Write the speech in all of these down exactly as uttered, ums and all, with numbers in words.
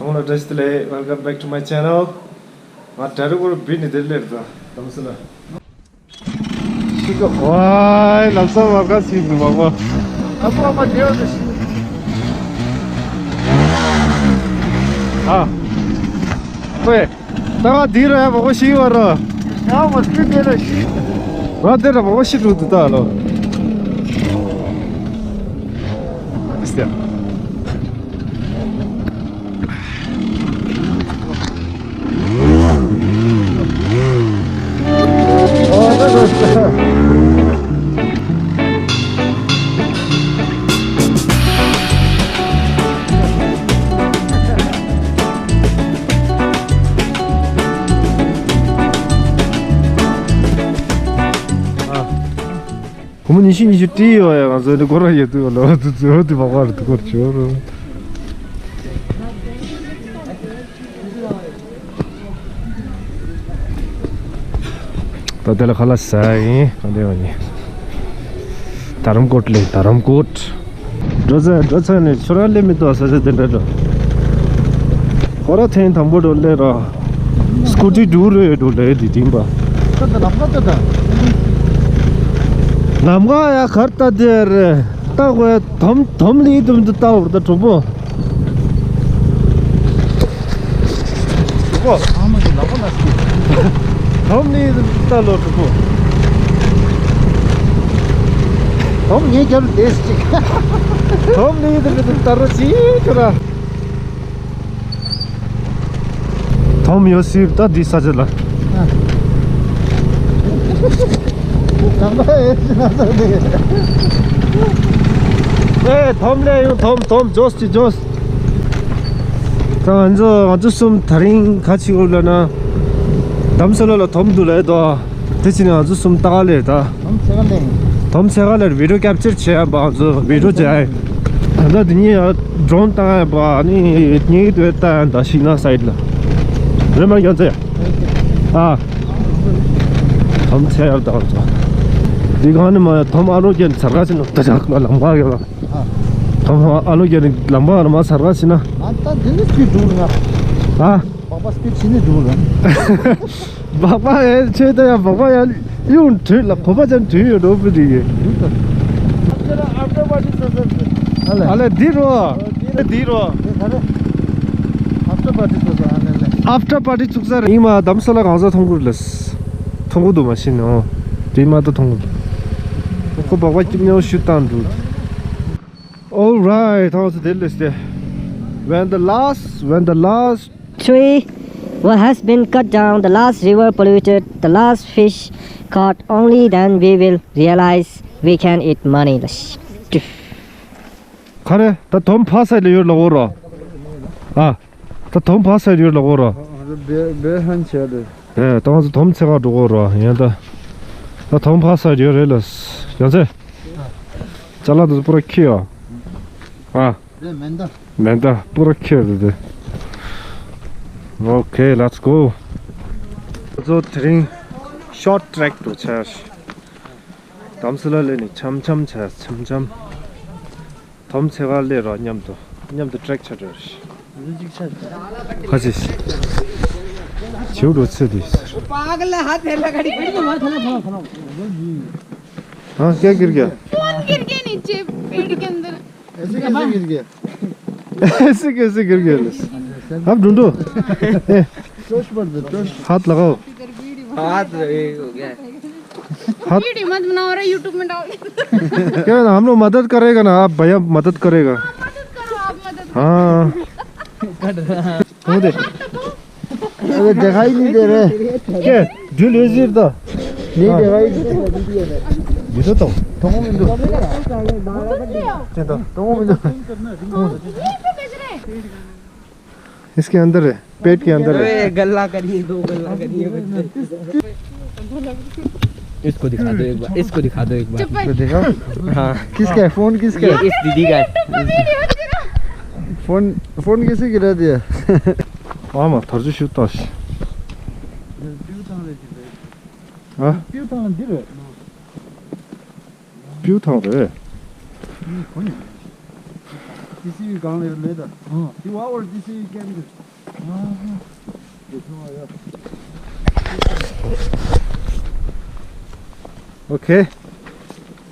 ཚང་མ་ལ་བཀྲ་ཤིས་བདེ་ལེགས། Welcome back to my channel. ང་ད་རུང་བར་བི་ནི་དེར་ལེར་དང་དམ་སུ་ལ། ཤི་ཀ་ཝའི་ལམ་སང་མར་ཁ་སིག་ནི་མ་གོ། ཨ་ཁོ་མ་དེ་བ་ཤི། ཨ། ཝེ། ད་ག་དེ་ར་ཡ་མ་གོ་ཤི་བ་ར། ཡ་མ་སྐྱིད་དེ་ར་ཤི། ང་དེ་ར་མ་གོ་ཤི་འགྲོ་འདུག་ད་ལོ། སྒོར་མོ་ཉི་ཤུ་ཉི་ཤུ་སྤྲད་ཡོད་ཡ། ང་ཚོ་འདི་སྒོར་ར་ཡོད་དུས་ལོ་དུ་ཚོད་དུ་བག་བར་དུ་སྐོར་བྱོས་རོ། ད་དེ་ལ་ཁ་ལག་ཟ་ཡིན། གང་དེ་བ་ནི་དྷ་རམ་ཀོཊ་ལས། དྷ་རམ་ཀོཊ། འགྲོ་ཚར་འགྲོ་ཚར་ནས་ཁྱོད་རང་སླེབས་མི་འདུག་ས་ཆ་དེ་འདྲ་འགྲོ། ཁོ་ར་ཐེངས་དང་པོ་འགྲོ་སླེབས་ར། སྐུ་ཊི་འགྲོ་རེད་འགྲོ་ལས་དེ་དྲིན་པ། ལམ་ཁ་ཡ་གར་ལྟ་དེ་རེད། ལྟ་དགོས་དོམ་དོམ་ལི་དུམ་དུ་ལྟ་བར་ད་གྲོགས་པོ། གྲོགས་པོ། ཨ་མ་གི་ལག་པ་ལ་སི། དོམ་ནི་ལྟ་ལོ་གྲོགས་པོ། དོམ་ངའི་རྒྱབ་ལ་བསྡད་ཅིག་དོམ་ནི་ལྟ་རོ་ཅིག་ཁྱོད་ར། དོམ་ཡོད་སྲིད་ད་འདི་ས་ཆ་ལ། ཨེ་དོམ་ལས་ཡོང་། དོམ་དོམ་ཇོས་ཅི་ཇོས། ད་ང་ཚོ་ང་ཚོ་གསུམ་དེ་རིང་ག་ཅི་ཡོད་ལབ་ན། དྷ་རམ་ས་ལ་ལ་དོམ་འདུག་ལབ་དོ། དེ་ཕྱིན་ང་ཚོ་གསུམ་ལྟ་ག་ལེར་ད། དོམ་ཚེ་ག་ལེར། དོམ་ཚེ་ག་ལེར་བི་ཌིའོ་ཀེབ་ཅར་བྱས་ཡ་པ། ང་ཚོ་བི་ཌིའོ་བྱས་ཡ། ད་ལྟ་འདི་གཉིས་ཡ་ཌོ་རོན་བཏང་ཡ་པ། ཨ་ནི་གཉིས་དེ་བལྟ་ཡ་ད་ཤིང་ནགས་སའིཌ་ལ། རེད་མ་རྒྱལ་མཚན། ཨ། དོམ་ཚེ་ཡར་ད་ང་ཚོ། འདི་གང་ནི་མ་ཡ་དོམ་ཨ་ལོ་རྒྱལ་ཚར་ག་ཕྱིན་ནོ། ད་ཅག་ལམ་ཁ་ཡོད་ལ། དོམ་ཨ་ལོ་རྒྱལ་ལམ་ཁ་ལ་མ་ཚར་ག་ཕྱིན་ན། ང་ད་འདི་ནི་སྤྱིར་འགྲོ་ལ། ཨ། སྦག་སྦག་སྤིད་ཕྱིན་ནས་འགྲོ་ལ། སྦག་སྦག་ཡ་ཆེ་ད་ཡ། སྦག་སྦག་ཡ་གཡུང་དྲུད་ལ་གོ་པ་ཅན་དྲུད་ཡོད་འགྲོ་པི་དྲི་གི། ཨ་ལེ་འདི་རོ། འདི་རོ། ཨབ་ཊར་པར་ཊི་ཚུགས་ས་རེད། ཨིན་མ་དྷ་རམ་ས་ལ་གང་ཟག་མཐོང་གི་རེད་ལ། མཐོང་གི་འདུག་མ་ཤེས་ནོ། དེ་མ་གཏོགས་མཐོང་གི་འདུག་ཁོ་སྦག་སྦག་སྐྱིབས་ཉོ་ཤུ་བཏང་འགྲོ། All right, ཐང་སུ་དེ་ལས་སྟེ། When the last, when the last tree has been cut down, the last river polluted, the last fish caught, only then we will realize we can eat money. ག་རེ། ད་དོམ་ཕ་སའི་ལ་ཡོད་ལ་འོ་རོ། ཨ། ད་དོམ་ཕ་སའི་ལ་ཡོད་ལ་འོ་རོ། ཨ། ད་ང་ཚོ་དོམ་ཚེ་ག་འགྲོ་གོ་རོ་ཡང་ད། ད་དོམ་ཕ་སའི་ལ་ཡོད་རེད་ལ། ཡང་ཚེ། ཅ་ལག་དེ་ཚོ་པུ་ར་ཁྱེར་ཡོང་། ཨ། དེ་མེ་མདའ། མེ་མདའ་པུ་ར་ཁྱེར་དེ་དེ། Okay, let's go. ང་ཚོ་དེ་རིང་ཤོར་ཊི་ཊྲེག་ཏུ་ཆ། དྷ་རམ་ས་ལ་ལས་ནི་འཆམ་འཆམ་ཆ། འཆམ་འཆམ། དོམ་ཚེ་ག་ལས་རོ། མཉམ་དུ་མཉམ་དུ་ཊྲེག་ཆ་འགྲོ། ཁ་ཅིག་བྱིའུ་འགྲོ་ཚེ་དུས་ཟེར། हाँ, क्या गिर गया? फोन गिर गया नीचे पेड़ के अंदर। ऐसे कैसे गिर गया? ऐसे कैसे गिर गया? आप ढूंढो। ए, हाथ लगाओ। हाथ ये हो गया। हाथ। वीडियो मत बनाओ रे, YouTube में डाल दे। क्या हम लोग मदद करेगा ना, आप भैया मदद करेगा। हाँ, मदद करो, आप मदद करो। हाँ। वो दे। अबे दिखाई नहीं दे रहे। क्या? ड्रिल वेजीर तो। नहीं दिखाई नहीं दे रहे। ये तो तो। तुम भी दो। ये तो। तुम भी दो। इसके अंदर है, पेट के अंदर है। अबे गल्ला करिए, दो गल्ला करिए बच्चे। इसको दिखा दो एक बार, इसको दिखा दो एक बार। चुप है। इसको दिखाओ। हाँ। किसका है फोन, किसका ये है? इस दीदी का है। फोन, फोन किसे गिरा दिया? ཨ་མ་ཐར་ཅུ་ཤུ་ཏོ་ཤི། ཨ། པིའུ་ཐང་འདི་རེད། པིའུ་ཐང་རེད། T C U གང་ལ་ཡོད་མེད་ད། ཨོ། You our T C U candidate. Okay.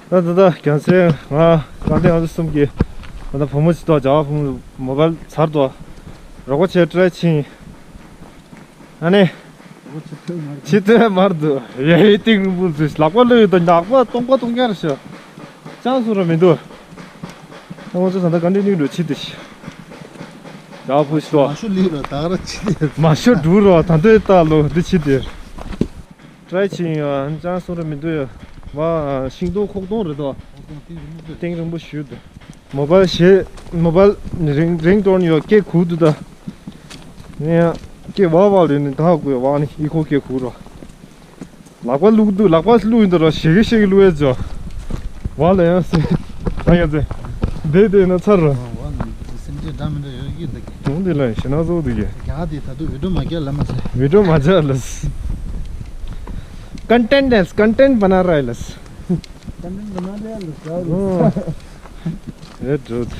ད་ད་ད་རྒྱལ་མཚན་ང་དགའ་ལྡན་ང་ཚོ་གསུམ་གྱི་ང་ད་བུ་མོ་ཅིག་ཏོ་རྒྱ་བ་བུ་མོ་མོ་བལ་ཚར་ཏོ་རོགས་པ་བྱས་ཏྲའི་ཕྱིན། ཨ་ནི། ཕྱི་ཐོན་མར་འདུག་ཡ་ཡི་ཏིང་རིང་པོ་ཚོས་ལག་པ་ལོས་ཡོད་དོ་ནག་པ་སྟོང་པ་སྟོང་རྐྱང་རེད་ཤག་ཅང་སུ་ར་མི་འདུག་ང་ཚོ་ད་ལྟ་ག་འདྲའི་ནིང་འགྲོ་ཕྱི་དེ་ཤི། ཡག་པོ་ཤི་ཏོ། མ་ཤོ་ལི་རོ་ད་ར་ཕྱི་དེ། མ་ཤོ་འགྲུ་རོ་ད་འདོད་ལྟ་ལོ་འདི་ཕྱི་དེ། ཏྲའི་ཕྱིན་ཡོད་ཅང་སུ་ར་མི་འདུག་ཡོད། བ་ཤིང་སྡོང་ཁོག་སྡོང་རེད་དོ། ཏིང་རིང་པོ་ཞུ་འདུག་མོ་བལ་ཞེས་མོ་བལ་རིང་རིང་ཏོན་ཡོད་སྐད་ཁུག་འདུག་ད། ངས་སྐད་བག་བག་ལས་ནི་ད་དགོས་བག་ནི་ཨི་ཁོ་སྐད་ཁུག་རོ། ལག་པ་བླུག་འདུག་ལག་པ་བླུག་ཡིན་ད་རོ་ཞེ་གི་ཞེ་གི་བླུག་ཡས་ཇོ། བག་ལ་ཡང་སེ། ད་ཡང་ཚེ། བསྡད་བསྡད་ན་ཚར་རོ། སེམས་ཅན་འདྲ་མི་འདྲ་ཡོད་ཀྱི་འདུག་གི་དུང་འདི་ལ་ཞེ་ན་བཟོ་འདུག་གི་རྒྱ་དེ་ད་དུང་བི་ཌིའོ་མ་རྒྱག་ལ་མ་ཚེ། བི་ཌིའོ་མ་རྒྱག་ལ། Content is content बनाрайлас. कंटेंट बनाने वाले क्या? ए झूठ।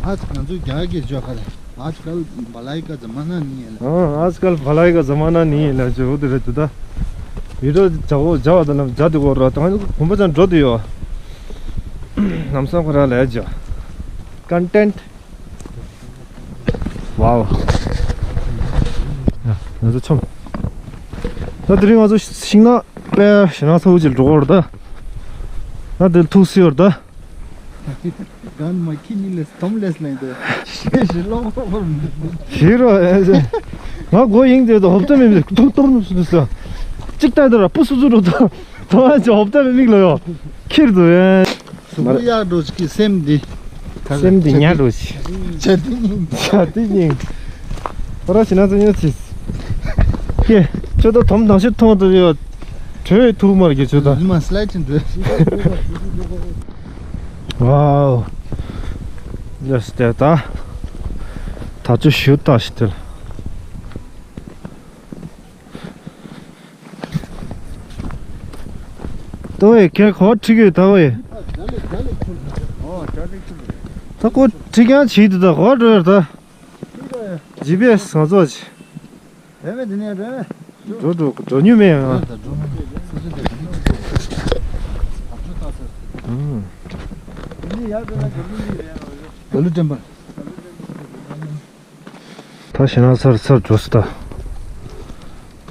आज ང་ཚོ་རྒྱ་སྐད་བརྗོད་ག་རེ། आजकल भलाई का जमाना नहीं है ལ། ཨང་། आजकल भलाई का जमाना नहीं है ལ་ཇོ་དེ་རེད་དུ་ད། བི་ཌིའོ་བྱ་བོ་བྱ་བ་དང་ལམ་བྱ་དེ་གོ་ར་དང་གོམ་པ་ཅང་འགྲོ་དུ་ཡོད། ལམ་སང་ཁོ་ར་ལས་ཇོ། Content. Wow. ཡ། ང་ཚོ་ཆོམ། ད་དེ་རིང་ང་ཚོ་ཤིང་ནགས་པས་ཞེ་ན་ཚ་བོ་ཅིག་འགྲོ་བར་ད། ད་དེ་ཐུག་སི་བར་ད། གང་མ་ཁྱི་གཉིས་ལས་དོམ་ལས་ལེན་དུ་ཤེས་ཤེས་ལོང་ལོང་བར་མི་འདུག་ཞེས་རོ། ང་མགོ་ཡིང་དེ་ད་ཧོབ་ཏེ་མི་མི་ཐུག་ཏོར་ནུབ་སུ་དུ་ས། ཅིག་ལྟ་དུ་ར་པུ་སུ་སུ་རུ་ད། ད་ཅི་ཧོབ་ཏེ་མི་མིག་ལོ་ཡོ། ཁྱེར་དུ་ཡ། གཟུགས་པོ་གཡག་འགྲོ་ཅིག་གི་སེམས་འདི། སེམས་འདི་ཉལ་འགྲོ་ཅིག་བྱ་དེ་སྙིང་། བྱ་དེ་སྙིང་། ཁོ་ར་ཞེ་ན་ཚ་ཉོ་ཅིག་ཀྱེ། ཁྱོད་ད་དོམ་ཐང་ཤི་མཐོང་དུ་ཡོད། བྲོས་ཐུག་མར་གྱི་ཁྱོད་ད། མ་སླད་ཅིག་འགྲོ། Wow. Let's do that. ད་ཅི་ཞུ་ད་ཤི་ཏེ། ཏོ་ཨེ་ཁེ་ཁོ་ཁྲིག་ཡོད་ཏོ་ཨེ། ད་ཁོ་ཁྲིག་ཡང་བྱིས་དུ་ད་ཁོ་འགྲོ་ཡོད་ད། ཇི་པི་ཨེ་སི་ང་ཚོ་ཅི། འགྲོ་འགྲོ་འགྲོ་ཉུལ་མེད་ཡང་། ཨུམ། ད་ཞེ་ན་ཚར་ཚར་འགྲོ་སི་ད།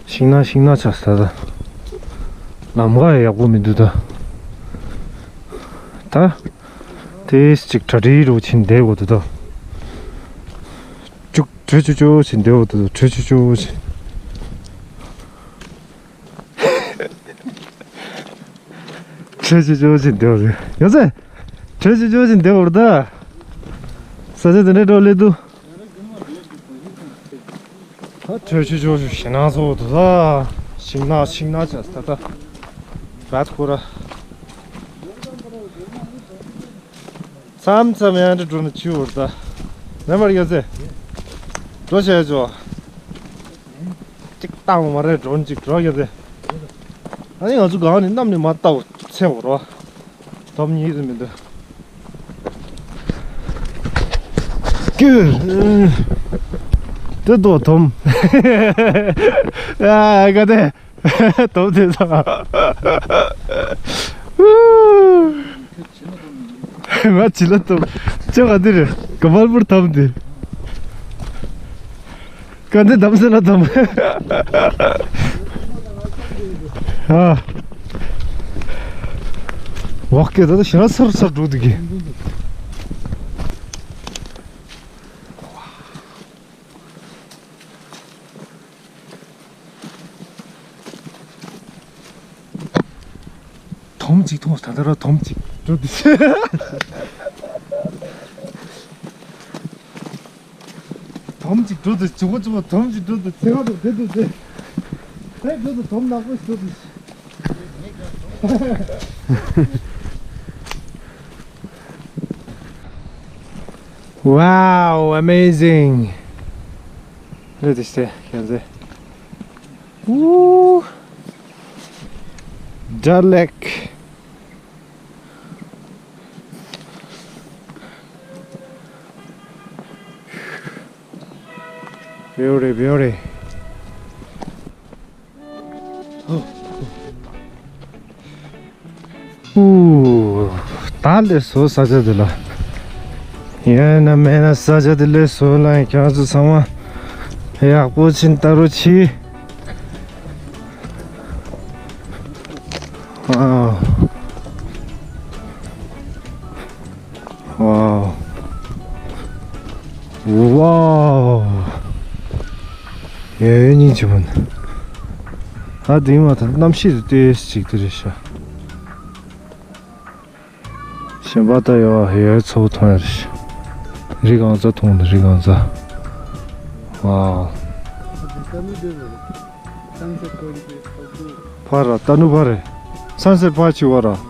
ཤིང་ནགས་ཤིང་ནགས་ཆགས་སི་ད་ད། ལམ་ཁ་ཡག་པོ་མི་འདུག་ད། ད། དེ་ཅིག་གྲ་སྒྲིག་རུ་ཕྱིན་བསྡད་དགོས་འདུག་ད། ཅུག་བྲོས་ཅུ་ཅུ་ཕྱིན་བསྡད་དགོས་འདུག་བྲོས་ཅུ་ཅུ་ཕྱིན། བྲོས་ཅུ་ཅུ་ཕྱིན་བསྡད་དགོས་འདུག་ཡོད་ཚེ། བྲོས་ཅུ་ཅུ་ཕྱིན་བསྡད་དགོས་འདུག་ད། ས་ཆ་དེ་འདྲའི་འགྲོ་སླེབས་འདུག་ད་བྲོས་ཆུ་ཆུ་ཞེ་ན་ཚོ་དུ་ད། ཤིང་ནགས་ཤིང་ནགས་ཅན་ད་ད། ར་ཁོ་ར། མཚམས་མཚམས་ཡང་འདྲི་འགྲོ་ན་ཆུ་བོར་ད། མེ་མར་ཡོད་ཚེ། འགྲོ་བྱས་ཆོ། ཅིག་བཏང་མ་རེད་འགྲོ་ཅིག་འགྲོ་ཡོད་ཚེ། ཨ་ནི་ང་ཚོ་གང་ནས་གནམ་ནས་མ་བལྟ་བ་ཚེ་བོར་བ། དོམ་གཉིས་རེ་མི་འདུག་ཀྱུ། དེ་དོ་དོམ། ཨ་ག་དེ། དོམ་དེ་ཚ། ང་བྱི་ལ་དོམ། ཅོ་ག་དེ་རེད། ག་བལ་པུར་དོམ་དེ། ཀ་འདི་དམ་སེ་ན་དམ། ཨ། ཝག་ཀེ་ད་ད་ཤ་སར་སར་འགྲོ་འདུག་གི་དོམ་གཅིག་མཐོང་ད་ལྟ་ར་དོམ་གཅིག་འགྲོ་འདུག་དོམ་གཅིག་འགྲོ་འདུག་བྱུང་བ་བྱུང་བ་དོམ་གཅིག་འགྲོ་འདུག་ཚེ་བ་དང་དེ་འདུག་ཚེ། དེ་འགྲོ་འདུག་དོམ་ནག་པོ་ཞིག་འགྲོ་འདུག Wow, amazing. Look at this there, can see. Woo! Dal Lake. Beauty, beauty. ཨུ། ད་སླེབས་སོང་ས་ཆ་འདི་ལ། ཡིན་ན་མིན་ན་ས་ཆ་འདི་སླེབས་སོང་ལ། ཁྱེད་ཚོ་ཚང་མ་ཡག་པོ་ཕྱིན་ལྟ་རོགས་གྱིས། ཨ། ཝའོ། ཝའོ། ཡ་ཡ་སྙིང་རྗེ་མོ་འདུག་ཨ་དེ་མ་ཐག་གནམ་གཤིས་དེ་ཏོག་ཙམ་ཅིག་དེ་རེད་ཤག་གཞན་པ་ད་ཡོད་ཡོད་ཚོ་མཐོང་ཡ་རེད་ཤག་རི་གང་ཚ་མཐོང་འདུག་རི་གང་ཚ། ཝའོ། ཕར་ར་རྟ་ནུབ་ཕར་རེད། སན་སེཊ་ཕར་ཕྱི་བ་ར།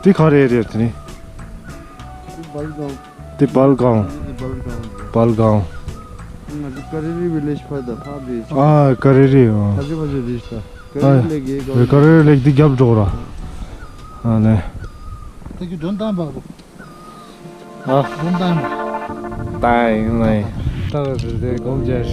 འདི་ག་རེ་རེད་དེ་ནི། འདི་སྦལ་གང་། སྦལ་གང་། ང་ཚོ་ཀ་རེ་རི་ཝི་ལེཇ་ཕར་དང་ཕར་བེད། ཨ་ཀ་རེ་རི། ཨ། ཕ་ཇེ་ཕ་ཇེ་རི་ཤ། ཀ་རེ་རི་ལེག་གི། ཨ་ཀ་རེ་རི་ལེག་འདི་རྒྱབ་འགྲོ་ར། ཨ་ལེ། ད་ཁྱོད་སྒྲོན་བཏང་བ། ཨ། སྒྲོན་བཏང་བ། ད་ཡིན་ལེ། ད་རེ་རེ་སྒོམ་རྒྱག་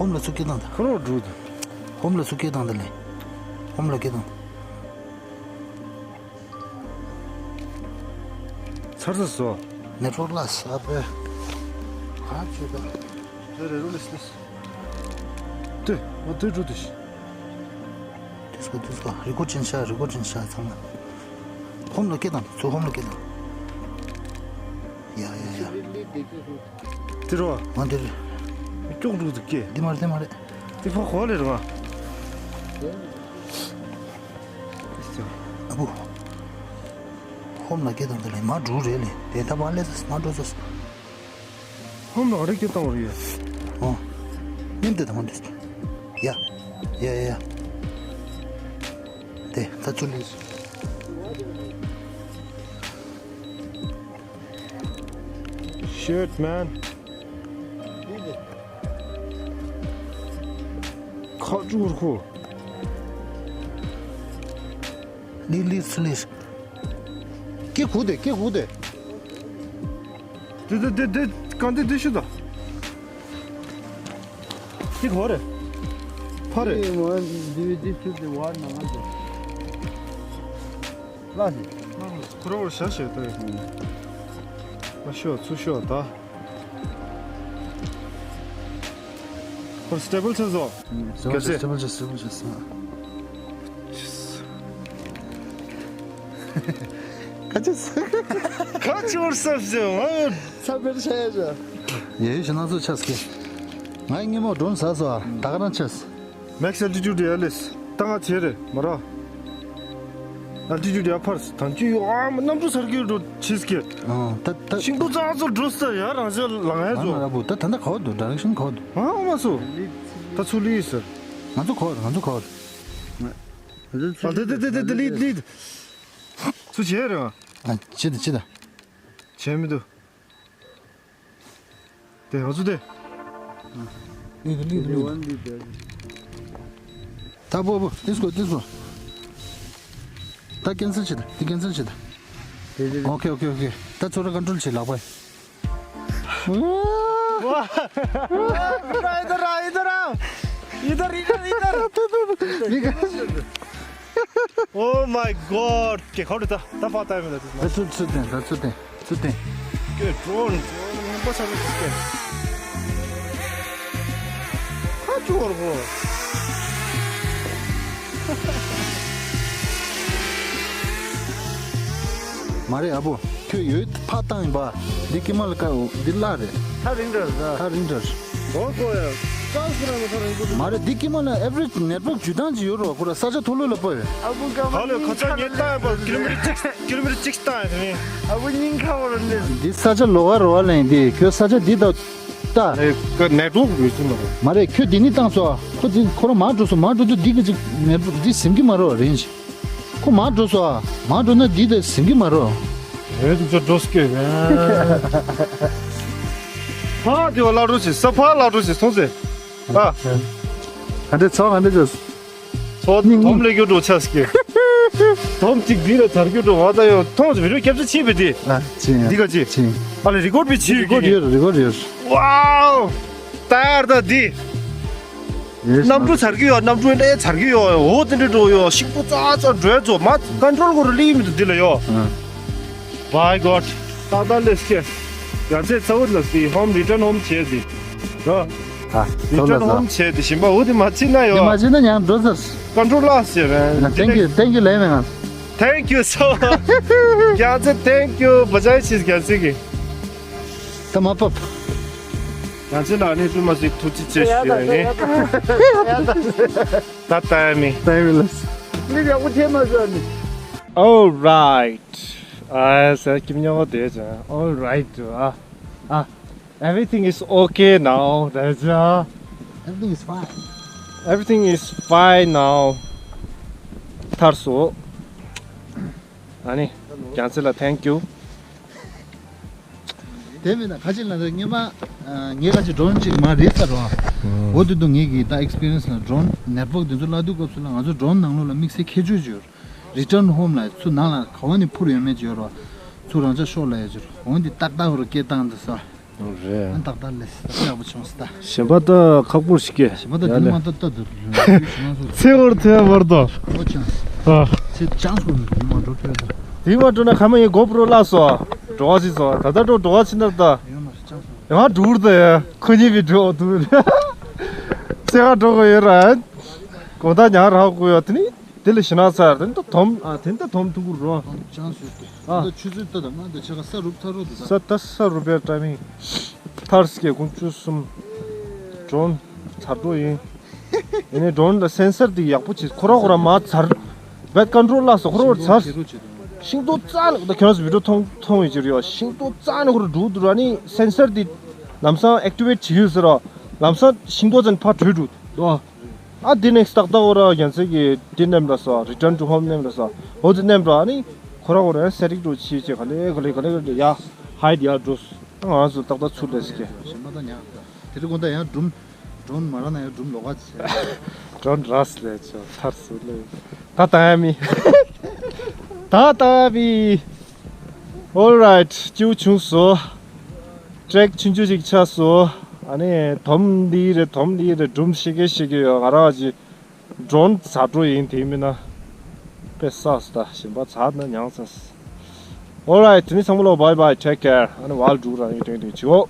ཧོམ་ལ་ཚུར་སྐད་བཏང་དང་། ཁོ་རང་འགྲོ་འདུག་ཧོམ་ལ་ཚུར་སྐད་བཏང་དང་ལེ། ཧོམ་ལ་སྐད་བཏང་། ཚར་ཚར་སོ། ནེ་ཊོར་ལ་ས་པེ། ག་ཅི་ད། དེ་རེ་རུ་ལེས་ལེས། དེ་ང་དེ་འགྲོ་དེ་ཤི། དུས་སྐོར་དུས་སྐོར་རི་ཀོ་ཅིན་ཤ་རི་ཀོ་ཅིན་ཤ་ཚང་མ། ཧོམ་ལ་སྐད་བཏང་། ཚུར་ཧོམ་ལ་སྐད་བཏང་། ཡ་ཡ་ཡ། དེ་རོ། ང་དེ་རེད། ཀྱོག་འགྲོ་འདུག་སྐད། འདི་མ་རེད་འདི་མ་རེད། དེ་ཕ་གོ་ལེ་རེད་མ། ཨ་བུ། ཧོམ་ལ་སྐད་བཏང་དེ་ལེ་མ་འགྲོ་རེད་ལེ། དེ་ད་བ་ལེ་མ་འགྲོ་ཚོ། ཧོམ་ལ་རེ་སྐད་བཏང་བ་རེད་ཡ། ཨོ། མཉམ་དུ་དང་དུས། ཡ། ཡ་ཡ་ཡ། དེ་ད་ཚུར་ལེ། Shit, man. ཁ་ཅུར་ཁོ། ལི་ལི་སི་ལི། ཀེ་གུ་དེ་ཀེ་གུ་དེ། དེ་དེ་དེ་དེ་གང་དེ་དེ་ཤི་ད། དེ་ག་རེད། ཕ་རེད། དེ་མོ་དེ་དེ་ཚུར་དེ་བར་ནང་ང་དེ། ལ་ཞིག་ཁོ་རང་བ་ཤ་ཤེས་ཏེ། ཨ་ཤོ་ཚུ་ཤོ་ད། ཁོ་སི་ཊེ་བལ་ཆ་བཟོ། སི་ཊེ་བལ་ཆ་སི་ཊེ་བལ་ཆ་སི་ཊེ་བལ་ཆ་ས། ཁ་ཅིག་ཁ་ཅིག་བར་སབ་ཟེ་ང་ཚ་བེར་ཆ་ཡ་ཇ། ཡེ་ཞི་ན་ཚོ་ཆ་སྐྱེ། ང་ཉི་མོ་སྒྲོན་ཟ་སོ་ཨ་ད་ག་རང་ཆ་སི། Max altitude ཡ་ལེས། ད་ང་བྱེད་རེད་མ་ར། Altitude ཡ་ཕར་ཐང་ཅི་ཡོ་ཨ་མ་གནམ་གྲུ་སར་གྱི་འགྲོ་ཆིས་ཀྱི། ཨ་ད་ད། ཤིང་ཏོག་ཙག་ཙོག་འགྲོ་ས་ཡ་རང་ཤ་ལང་ཡ་ཨ་ཙོ། མ་ར་བུ་ད་ད་ད་ག་བ་འདུག་ཌའི་རེག་ཤན་ག་བ་འདུག་ཨ་ཨ་མ་སོ། ད་ཚུར་ལི་ཡི་ཟེར། ང་ཚོ་ག་བ་ང་ཚོ་ག་བ། ཨ་ད་ད་ད་ད་ད་ལི་ལི། ཚུར་བྱེད་རེད་མ། ཨ་ཅི་ད་ཅི་ད། བྱེད་མི་འདུག་དེ་ང་ཚོ་དེ། ལི་དུ་ལི་དུ་ལི་དུ། ད་པོ་པོ་ཏིས་གོ་ཏིས་གོ། ད་ཀེན་སལ་བྱེད་ད་དེ་ཀེན་སལ་བྱེད་ད། ཨོ་ཁེ་ཨོ་ཁེ་ཨོ་ཁེ། ད་ཚོ་ར་ཀོན་ཊོལ་བྱེད་ལག་པ། ཨིད་ར་ཨིད་ར་ཨིད་ར། ཨིད་ར་ཨིད་ར་ཨིད་ར། Oh my god. ཀེ་ཁོ་རེ་ད་ད་ཕ་ཏའི་མེ་ད་ཏིས་མ། ད་ཚུར་ཚུར་ཏེ་ད་ཚུར་ཏེ། ཚུར་ཏེ། ཀྱེ་ཌོ་རོན་ཌོ་རོན་ངན་པ་ཆགས་ཀྱི་འདུག་ཁ་ཅོར་བོ། མ་རེད་ཨ་བུ། ཁྱོད་ཡོད་ཕར་བཏང་ཡིན་པ། འདི་ཀི་མ་ལ་ཀ་འདི་གླ་རེད། ཐག་རིང་དྲགས་ཟ། ཐག་རིང་དྲགས། གོ་གོ་ཡ། ཀ་སུ་ར་མ་ཐག་རིང་པོ་འདུག་མ་རེད། འདི་ཀི་མ་ལ་average network ཇུ་དང་ཅི་ཡོད་རོ། ཁོ་ར་ས་ཆ་མཐོ་ལོ་ལ་པོ་ཡོད། ཨ་བུ་ཀ་མ་ཁ་ལོ་ཁ་ཚ་ཉེ་ལྟ་ཡ་པ་ཀི་ལོ་མི་ཊར་གཅིག་ཀི་ལོ་མི་ཊར་གཅིག་ལྟ་ཡ་དེ་ནི། ཨ་བུ་སྙིང་ཁ་བོ་ར་ལེ། འདི་ས་ཆ་ལོགས་ཀ་རོ་བ་ལེན་འདི་ཁྱོད་ས་ཆ་འདི་དང་ལྟ། ཨེ་ཀ་network ཡོད་ཅི་མ་རེད། མ་རེད། ཁྱོད་འདི་ནི་བཏང་སོ། ཁོ་འདི་ཁོ་ར་མར་འགྲོ་སོ། མར་འགྲོ་དུས་འདི་གི་ཅིག་network འདི་ཟིན་གི་མ་རོ་རིན་ཅི། ཁོ་མར་འགྲོ་སོ་ཨ། མར་འགྲོ་ན་འདི་དེ་ཟིན་གི་མ་རོ། ཨེ་འདི་ཚོ་འགྲོ་སྐྱོད་རེད། ཕ་དེ་བ་ལ་འགྲོ་ཞིག་ས་ཕ་ལ་འགྲོ་ཞིག་སོང་ཟེར། ཨ། ག་འདྲས་ཚོ་ག་འདྲས་ཚོ། ཚོ་སྙིང་དོམ་ལས་རྒྱུ་འགྲོ་ཆ་སྐྱེ། དོམ་གཅིག་འདི་ལ་ཚར་རྒྱུ་འགྲོ་བ་ད་ཡོད་མཐོང་ཟེར་བི་ཌིའོ་ཀེབ་ཅར་ཕྱིན་པའི་དེ། ཨ་ཅི། འདི་ག་ཅི། ཅི། ཨ་ལས་རི་ཀོར་བི་ཅི། རི་ཀོར་ཡོད་རི་ཀོར་ཡོད། ཝའོ། ད་ཡར་ད་འདི། གནམ་གྲུ་ཚར་གི་ཡོད། གནམ་གྲུ་ལས་ཚར་གི་ཡོད། འོ་དེ་འདྲ་འགྲོ་ཡོད། ཤིང་པོ་ཙག་ཙག་འགྲོ་ཡ་ཚོ་མ་ཀོན་ཊོལ་གོ་རུ་ལི་མི་འདུག་འདི་ལ་ཡོད། My God. ཏག་ཏག་ལེས་ཀེ། ཡང་ཚེ་ཚ་བོ་ལ་སི་ཧོམ་རི་ཊརན་ཧོམ་བྱས་ཏེ། རོ། ཨ། རི་ཊརན་ཧོམ་བྱས་ཏེ་ཞིམ་པ་འོ་དེ་མ་ཚིག་ན་ཡོད། མ་ཚིག་ན་ཡང་འགྲོ་ཚར། ཀོན་ཊོལ་ལ་སི་རེད། Thank you, thank you ལེ་མེ་ང་། Thank you so much. ཡང་ཚེ་thank you བ་ཇའི་ཆིས་ཡང་ཚེ་གི། ད་མ་པབ། ང་ཚོ་ལ་ནི་སྤུན་མ་ཞིག་ཐུགས་རྗེ་ཆེ་ཞུ་ཡ་ནི། ད་ལྟ་མི། ད་ལྟ་མི། ལིབ་ཡག་པོ་ཐེབས་མ་བཟོ་ནི། All right. ཨ་ས་ཀིམ་ཉོ་དེ་ཅང་། All right. ཨ་ཨ། Everything is okay now. That's uh, Everything is fine. Everything is fine now. ཐར་སོ། ཨ་ནི། རྒྱལ་སྲས་ལ་thank you. དེ་མིན་ན་ཁ་ཅིག་ལ་ངས་མ། ངས་ཁ་ཅིག་ཌོ་རོན་ཅིག་མ་རེད་ས་རོ། འོ་དེ་དུ་ངས་ཀྱི་ད་ཨེགས་པི་རི་ཡན་སི་ལ་ཌོ་རོན་ནེཊ་ཝརྐ་དེ་ཚོ་ལ་དུས་སྐབས་སུ་ལ་ང་ཚོ་ཌོ་རོན་ནང་ལོགས་ལ་དམིགས་བསལ་ཁྱད་ཆོས་ཅིག་ཡོད་རེད། རི་ཊརན་ཧོམ་ལ་ཚུར་ནང་ལ་ག་བ་ནས་འཕུར་ཡོད་མེད་ཅིག་ཡོད་རོ། ཚུར་རང་ཅག་ཤོག་ལ་ཡོད་ཅིག་རོ། འོ་འདི་ཏག་ཏག་རོ་སྐད་བཏང་འདི་ས། རེད། ཨ་ཏག་ཏག་ལས་ས་ཡག་པོ་བྱུང་ས་ད། གཞན་པ་ད་ཁག་པོ་ཞིག་གེ། གཞན་པ་ད་ཡ་དེ་ནི་ལེ། མ་ད་ད་དུ་ལུས་ཤི་ན་སོ། ཚེ་བར་ཐོན་བར་དོ། ཨོ་ཅང་། ཨ། ཚེ་ཅང་སོ་ནི་མ་འགྲོ་ཐོན་ད། དེ་མ་འགྲོ་ན་ཁ་མ་ཡིན་གོ་པྲོ་ལ་སོ། འགྲོ་བ་ཅི་སོ། ད་ད་འགྲོ་འགྲོ་བ་ཅི་ན་ད། ཡོད་མ་རེད་ཅང་སོ། ཡང་འགྲུར་ད་ཡ། ཁོ་གཉིས་པའི་འགྲོ་འདུག་ཚེ་ག་འགྲོ་གོ་ཡོད་ར། གོ་ད་ཉག་རག་གོ་ཡོད་དེ་ནི། དེ་ལས་ཤི་ན་ཚར་དེ་ནི་ད་དོམ། ཨ་དེ་ནི་ད་དོམ་ཐུག་གུ་རོ། ཅང་སོ་དེ། ཨ། ད་ཆུ་ཚོད་ད་ད་ང་ད་ཆ་ག་ས་རུབ་ཚར་རོ་ད་ད། ས་ད་ས་རུབ་པའི་ཊའི་མིང་། ཐར་སྐད་དགུང་ཆུ་གསུམ། ཌོ་རོན་ཚར་འགྲོ་ཡིན། ཡིན་ནའི་ཌོ་རོན་ལ་སེན་སར་དེ་ཡག་པོ་བྱེད། ཁོ་ར་ཁོ་ར་མ་ཚར། བེད་ཀོན་ཊོལ་ལ་སོ་ཁོ་ར་ཁོ་ར་ཚར། ཤིང་ཏོག་རྩ་ནས་ད་ཁྱོད་རང་ཚོ་བི་ཌིའོ་མཐོང་མཐོང་ཡོད་ཀྱི་རེད་ཡ། ཤིང་ཏོག་རྩ་ནས་ཁོ་ར་འགྲོ་འདུག་ར་ནི་སེན་སར་དེ་ལམ་སང་ཨེག་ཊི་ཝེཊ་བྱེད་ཡོད་ཟེར་ར། ལམ་སང་ཤིང་ཏོག་ཙམ་ཕར་བྲོས་འགྲོ་འདུག་ཨ་དེ་ནེག་སི་ཊི་ཏག་ཏག་འོ་ར་རྒྱལ་སྲས་ཀྱི་དེ་ནེམ་ར་སོ། རི་ཊརན་ཊུ་ཧོམ་ནེམ་ར་སོ། འོ་དེ་ནེམ་ར་ཨ་ནི་ཁོ་ར་འོ་ར་སེ་རིག་འགྲོ་ཆི་ཆི་ག་ལེ་ག་ལེ་ག་ལེ་ག་ལེ་ཡ་ཧའི་ཡ་འགྲོ་སོ། ང་ཚོ་ཏག་ཏག་ཚུར་ལས་སི་ཀེ། ཞེ་མ་ད་ཉག་ད། དེ་རིང་དགོང་དག་ཡང་སྒྲུང་། ཌོ་རོན་མ་རག་ན་ཡང་སྒྲུང་ལོག་ག་ཚེ། ཌོ་རོན་རག་སི་ལས་ཆོ་ཚར་སི་ལས། ད་ད་མི། ད་ད་མི། All right. སྐྱིད་པོ་བྱུང་སོང་། ཊེག་ཆུང་ཆུང་ཅིག་ཆགས་སོང་། ཨ་ནི་དོམ་འདི་རེད་དོམ་འདི་རེད་སྒྲུང་ཤེས་ཀྱི་ཤེས་ཀྱི་ཡོད། ང་རང་གི་ཌོ་རོན་ཚར་འགྲོ་ཡིན། དེ་མིན་ན་དཔེ་བསགས་སོ། ད་ཞིམ་པ་ཚར་ན་མྱངས་ཚར་སོ། All right. དེ་ནི་ཚང་མ་ལོ་bye bye, take care. ཨ་ནི་ཝལ་འགྲུག་རང་ཡོད་དོན་དོན་བྱིའོ།